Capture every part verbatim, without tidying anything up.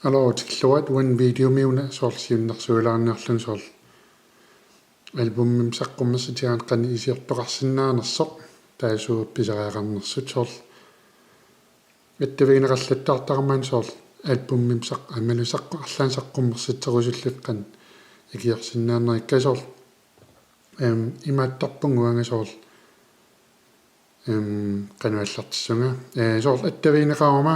Aluu, tikilluarit. Uani videomi una soorlu siunnersuilaarniarluni soorlu albumimik saqqummersitigaanni qanoq iliortoqarsinnaanersoq, taava suut pisariaqarnersut, soorlu attavigineqallattaartarama soorlu albumimik saq-, aammalu saqqu-, arlaannik saqqummersitserusullutik qanoq ikiorsinnaanerikka, soorlu, em, imaattarpunga uanga soorlu, em, qanoq aallartissunga. Ee, soorlu attavigineqaruma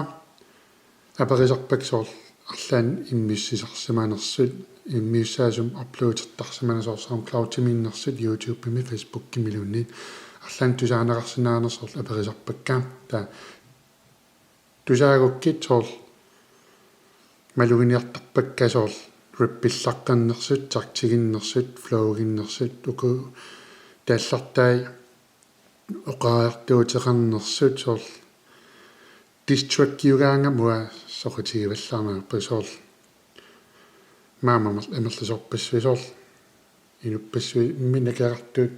aperisarpakka soorlu arlaannik immiussisarsimanersut, immiussaasumik uploadertarsimanersut, soorlu SoundCloudimiinnersut, YouTubemi, Facebookimiluunniit, arlaannik tusaaneqarsinnaanersut soorlu aperisarpakka. Taava tusaagukkit soorlu maluginiartarpakka soorlu rappillaqqinnersut, taktiginnersut, flowiginnersut, uku taallartai oqariartuuteqarnersut, soorlu diss trackiugaangama uanga soqutigivallaarneq ajorpara, soorlu maama amer-, amerlasoorpassuit, soorlu inuppassuit imminnut akerartuut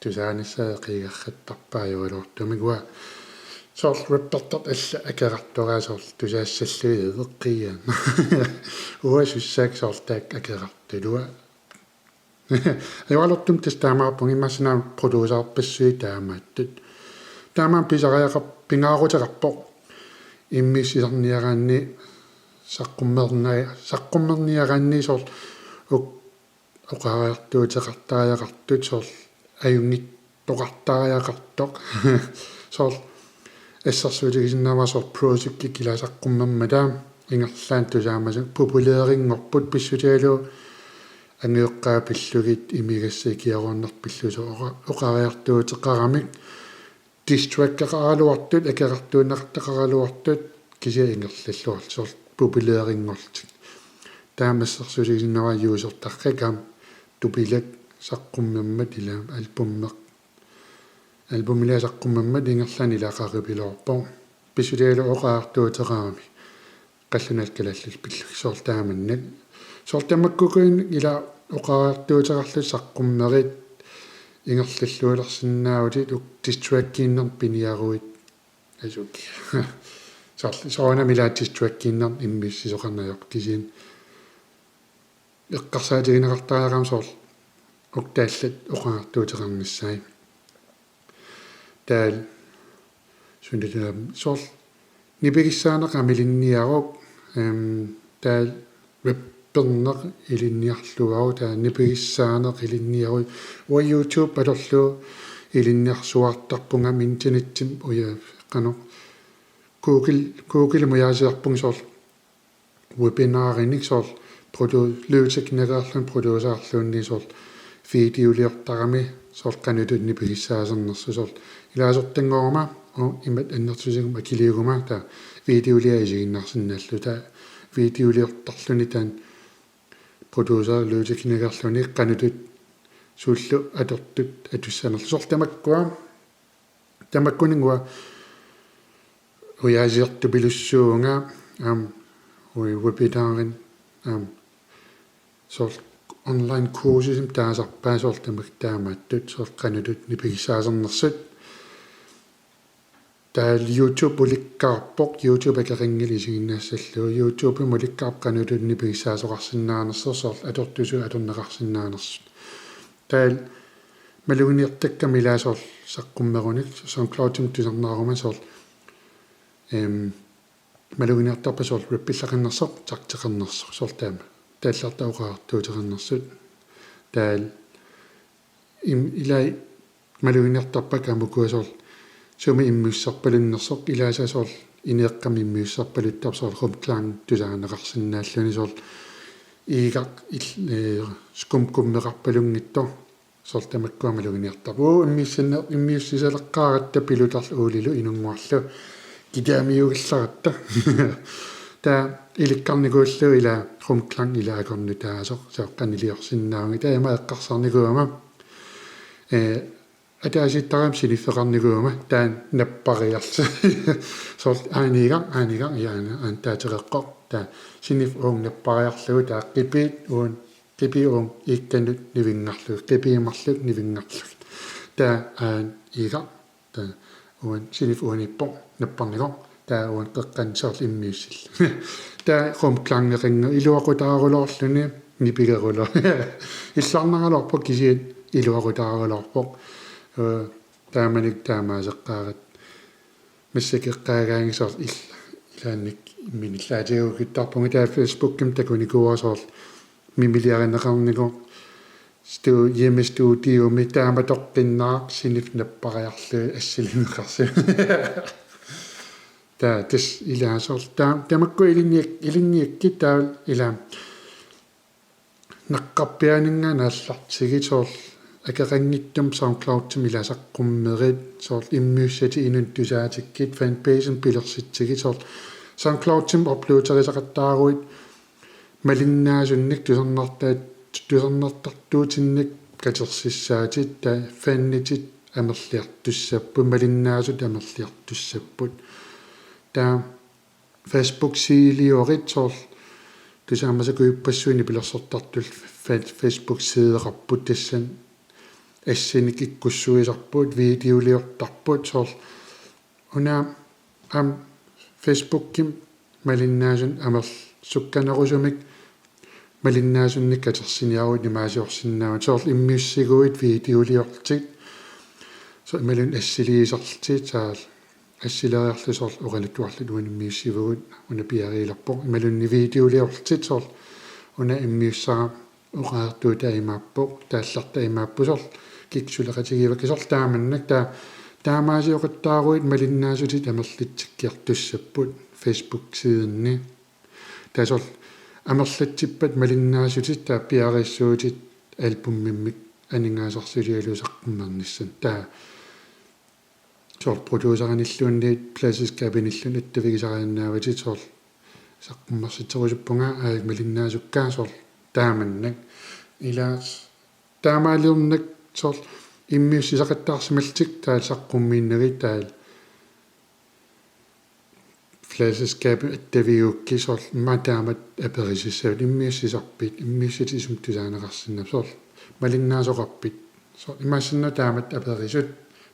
tusaanissaat eqiigarrattarpaat ajoraluartumik, uanga soorlu rappertartut allat akerartugaat soorlu tusaassallugit eqqiigaat. Uanga sussaakka soorlu taakku akerartut, uanga ajoraluartumik tassa taamaappunga, immaqa suna producerpassuit taamaattut. Taamaammat pisariaqar-, pingaaruteqarpoq immiussisarniaraanni saqqummerna-, saqqummerniaraanni soorlu uk-, oqariartuuteqartariaqartut, soorlu ajunngitsoqartariaqartoq. Soorlu assersuutigisinnaavara soorlu Pro Cyclic ilaa saqqummermata ingerlaannaq tusaamasut populærinngorput, pissutigalugu angajoqqaat pillugit imigassaq ikiaroorneq pillugu, soorlu oqa-, oqariartuuteqaramik diss trackeqaraluartut, akerartuunneqartaqaraluartut, kisianni ingerlalluartut, soorlu populærinngorlutik. Taama assersuutigisinnaavara Juusortarrik aamma Tupilak saqqummermat ilaa albummeq, albumilaa saqqummermat ingerlaannaq ilaa qaripiloorpoq, pissutigalugu oqariartuuteqarami qallunaat kalaallit pillugit, soorlu taamannak. Soorlu tamakkuugunik ilaa oqariartuuteqarlutit saqqummerit ingerlalluarsinnaavutit, uku diss trackiinnarnik piniaruit, asuki. Soorlu soorunami ilaa diss trackiinnarnik immiussisoqarneq ajorpoq, kisianni eqqarsaatigineqartariaqarama soorlu uku taallat oqariartuuteqarnissaat. Taava sunilaa soorlu nipigissaaneq aamma ilinniaruk, em, taava rapperneq ilinniarluaruk, taava nipigissaaneq ilinniaruk. Uanga YouTube atorlugu ilinniarsuartarpunga, aamma internetimi uja-, qanoq, Google, Googlemi ujaasisarpunga soorlu webinarinik, soorlu produ-, lydteknikerilluunniit producerluunniit soorlu videoliortarami soorlu qanoq ittut nipigissaasernersut, soorlu ilaasortanngoruma, oo, imatut annertusiguma akiliiguma taava videoliaq isiginnaarsinnaallugu, taava videoliortarluni taanna producer lydteknikerilluunniit qanoq ittut suullu atortut atussanerlugu, soorlu tamakkua. Tamakkuninnga uanga ujaasisartupilussuuvunga, aamma uagut webinarinik, aamma soorlu online kursusimi taasarpaat soorlu tamakku taamaattut, soorlu qanoq ittut nipigissaasernersut. Taava YouTube ulikkaarpoq, YouTube akeqanngilaq isiginnaassallugu. YouTubemi ulikkaarpoq qanoq ittut nipigissaasoqarsinnaanersoq, soorlu atortussat atorneqarsinnaanersut. Taava maluginiartakkama ilaa soorlu saqqummerunik, SoundCloudimi tusarnaaruma soorlu, em, maluginiartarpara soorlu rappillaqarnersoq, takteqarnersoq, soorlu taama. Taallartai oqariartuuteqarnersut. Taava im-, ilai maluginiartarpakka aamma ukua soorlu sumi immiussisarpalunnersoq, ilaasa soorlu ineeqqami immiussisarpaluttarpoq, soorlu rumklang tusaaneqarsinnaalluni, soorlu iigaq il-, ee, skumkummeqarpalunnginnittoq. Soorlu tamakkua maluginiartarput. Uagut immiussinne-, immiussisaleqqaaratta Pilutarlu Oolilu Inunnguarlu, kitaamiuugallaratta. Taava ilikkarnikuullugu ilaa rumklang ilaa akornutaasoq, soorlu qanoq iliorsinnaavunga. Taava ima eqqarsarnikuugama, ee, ataasiinnarmik siniffeqarnikuugama, taanna nappariarlugu. Soorlu aaniigaq, aaniigaq, ja, aana, aana taateqeqqoq. Taava siniffik uunga nappariarlugu, taava qipiit uunga, qipiit uunga iikkanut nivinngarlugit, qipiit marluk nivinngarlugit. Taava aaniigaq, taava uani siniffik uaniippoq napparnikoq. Taava uani qeqqani soorlu immiussillugu. Taava rumklangeqanngilaq, iluaqutaaruloorluni nipigeruloorluni. Illarnaraluarpoq kisianni iluaqutaaruloorpoq. Ee, taamanikkut taamaaseqqaaratta. Massakkut eqqaagaanni soorlu il-, ilaannikkut imminut illaatigut ukuttarpunga, taava Facebookimi takunikuuara soorlu mimiliarineqarnikoq stu-, hjemmestudiomi taamatoqqinnaaq sinif nappariarlugit assilineqarsi. Taava tassa ilaa soorlu taa-, tamakku ilinniak-, ilinniakkit taava ilaa naqqarpiaaninngaanniit aallartigit soorlu akeqanngitsumik SoundCloudimi ilaa saqqummerit, soorlu immiussatit inunnik tusaatikkit, fanbasemik pilersitsigit, soorlu SoundCloudimi uploaderisaqattaaruit malinnaasunnik tusarnartaat-, tusarnartartuutinnik katersissaatit, taava fanitit amerliartussapput, malinnaasut amerliartussapput. Taava Facebook-sideliorit soorlu tusaamasakujuppassui nipilersortartullu Fe-, Facebook-sideqarput, tassani assinik ikkussuisarput, videoliortarput, soorlu una aamma Facebookimi malinnaasunik amerl-, sukkanerusumik malinnaasunnik katersiniaruit imaasiorsinnaavat, soorlu immiussiguit videoliorlutit, soorlu imaluunniit assiliisarlutit, taavalu assileriarlutit soorlu oqaluttuarlutit uani immiussivugut, una piareerpoq, imaluunniit videoliorlutit soorlu una immiussara oqariartuutaa imaappoq, taallartaa imaappoq, soorlu kikkut suleqatigivakkit, soorlu taamannak, taava taamaasioqattaaruit malinnaasutit amerlatsikkiartussapput Facebook-sidenni. Taava soorlu amerlatsippat malinnaasutit taava piareersuutit albumimmik aningaasarsiutigalugu saqqummernissaat. Taava soorlu producerinilluunniit pladeselskabinilluunniit attavigisariinnaavatit, soorlu saqqummersitserusuppunga aajukka malinnaasukka, soorlu taamannak. Ilaa s-, taamaaliornak soorlu immiussisaqattaarsimallutik taava saqqummiinnagit, taava pladeselskabit attavigukkit soorlu immaqa taamatut aperisussaavat: immiussisarpit, immiussatit sumut tusaaneqarsinnaapput, soorlu malinnaasoqarpit. Soorlu imaassinnaavoq taamatut aperisut.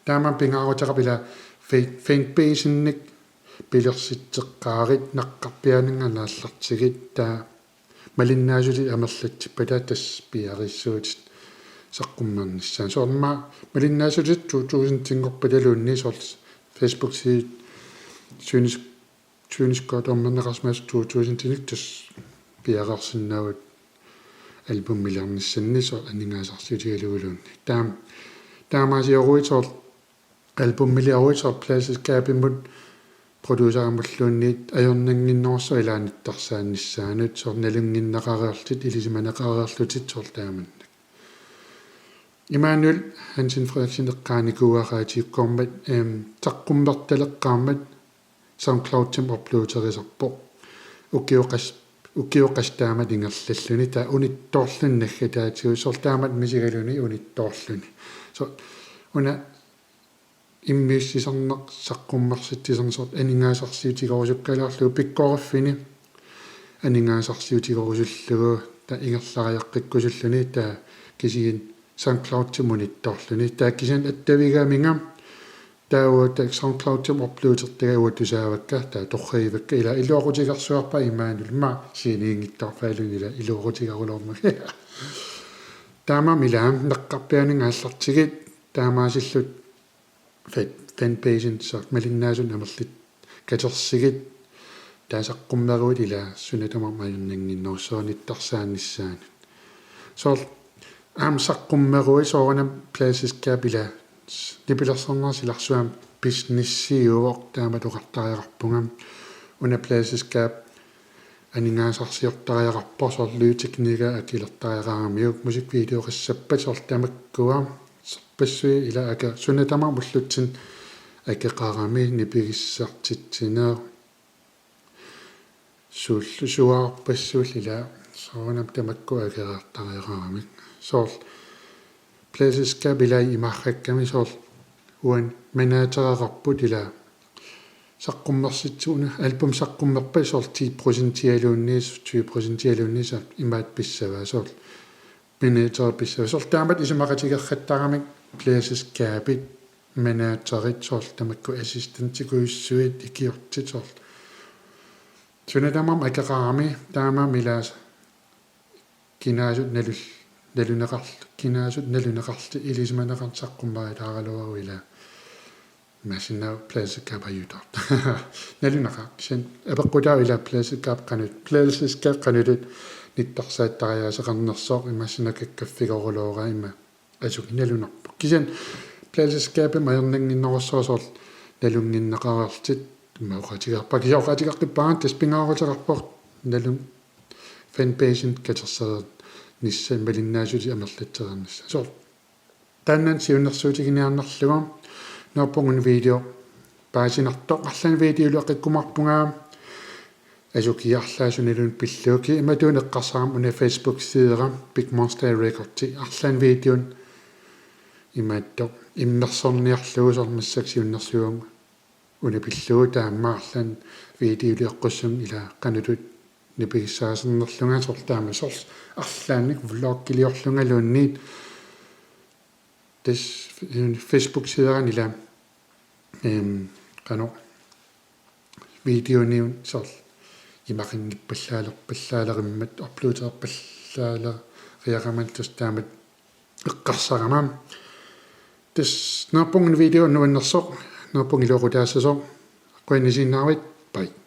Taamaammat pingaaruteqarpoq ilaa fa-, fanbasenik pilersitseqqaarit, naqqarpiaaninngaanniit aallartigit, taava malinnaasutit amerlatsippata tassa piareersuutit saqqummernissaat. Soorlu immaqa malinnaasutit to tusindinngorpataluunniit soorlu Facebook-side synes, synes godt om-erneqarsimasoq to tusindinik, tassa piareersinnaavat albumiliornissannik soorlu aningaasarsiutigaluguluunniit. Taam-, taamaasioruit soorlu albumiliaruit soorlu pladeselskabimut producerimulluunniit ajornannginnerussaaq ilaa nittarsaannissaanut, soorlu nalunnginneqareerlutit, ilisimaneqareerlutit, soorlu taamannak. Immanuel Hansen Frederiksen eqqaanikuuara Radiukkoormat, ehm, saqqummertaleqqaarmat SoundCloudimi uploaderisarpoq. Ukioqas-, ukioqassaq taamatut ingerlalluni, taava unittoorluni naggataatigut, soorlu taamatut misigaluni unittoorluni. Soorlu una immiussisarneq saqqummersitsisarneq soorlu aningaasarsiutigerusukkaluarlugu pikkoriffini aningaasarsiutigerusullugu, taava ingerlariaqqikkusulluni, taava kisianni SoundCloudimi unittoorluni. Taava kisianni attavigaminga taava taakku SoundCloudimi uploadertagai uanga tusaavakka, taava torragivakka, ilaa iluaqutigersuarpaa Immanuel, immaqa sceneginngitsoorfaaluni, ilaa iluaqutigeruloormat. Taamaammat ilaa naqqarpiaaninngaanniit aallartigit, taamaasillutit fan-, fanbasenik soorlu malinnaasunik amerlatit katersigit, taava saqqummeruit ilaa suna tamarmi ajornannginnerussaaq nittarsaannissaanut. Soorlu aamma saqqummeruit soorunami pladeselskab ilaa s-, nipilersornerup silarsuani businessiuvoq, taamatut oqartariaqarpunga. Una pladeselskab aningaasarsiortariaqarpoq, soorlu lydteknikeri akilertariaqaramiuk, musikvideoqassappat, soorlu tamakkua sorpassuit ilaa ake-, suna tamarmi ullutsinni akeqarami, nipigissartitsineq, suullu suaarpassuullu, ilaa soorunami tamakku akeqartariaqaramik. Soorlu pladeselskab ilai imaarrakkami, soorlu uani managereqarput, ilaa saqqummersitsisut, una album saqqummerpat soorlu ti procentialuunniit, tyve procentialuunniit soorlu imaattoq pissavaa, soorlu manager pissavaa. Soorlu taamatut isumaqatigeqattaramik pladeselskabit managerit soorlu tamakku assistentikujussuit ikiortit soorlu. Suna tamarmi akeqarami taamaammat ilaasa kinaasut nalul-, naluneqarl-, kinaasut naluneqarlutik ilisimaneqarneq saqqummerulaaraluaruit ilaa. Imaassinnaavoq pladeselskabit ajortut. Naluneqaaq kisianni apeqqutaavoq ilaa pladeselskabit qanoq-, pladeselskabit qanoq ittut nittarsaatitariaaseqarnersoq imaassinnaavoq kakkaffigoorulooraa ima asuki nalunarpoq. Kisianni pladeselskabimik ajornannginnerussasoq nalunnginneqareerlutit ima oqaatigaarpara. Kisianni oqaatigeqqippaanga tassa pingaaruteqarpoq nalun fanbasemik katersereernissaq imaluunniit malinnaasutit amerlatsereernissaq. Soorlu taanna siunnersuutiginiarnarlugu neriuppunga una video paasinartoq. Arlaannik videoliaqqikkumaarpunga asukiarlaasunilun pillugu imatut eqqarsarama una Facebook-sidera Big Monster Records arlaannik videonik imaattoq immersorniarlugu soorlu massakkut siunnersuugama una pillugu taamaarlan videoliaqqussamik ilaa qanoq ittut nipigissaasernerlunga soorlu taama soorlu arlaannik vloggiliorlungaluunniit tassa Facebook-siderani ilaa, ehm, qanoq videoniuna soorlu imaqanngippallaaleq-, pallaalerimmat uploaderpallaaleriarama tassa taamatut eqqarsarama. Tassa neriuppunga una video nuannersoq, neriuppunga iluaqutaassasoq, qujanaq isiginnaaravit, bye.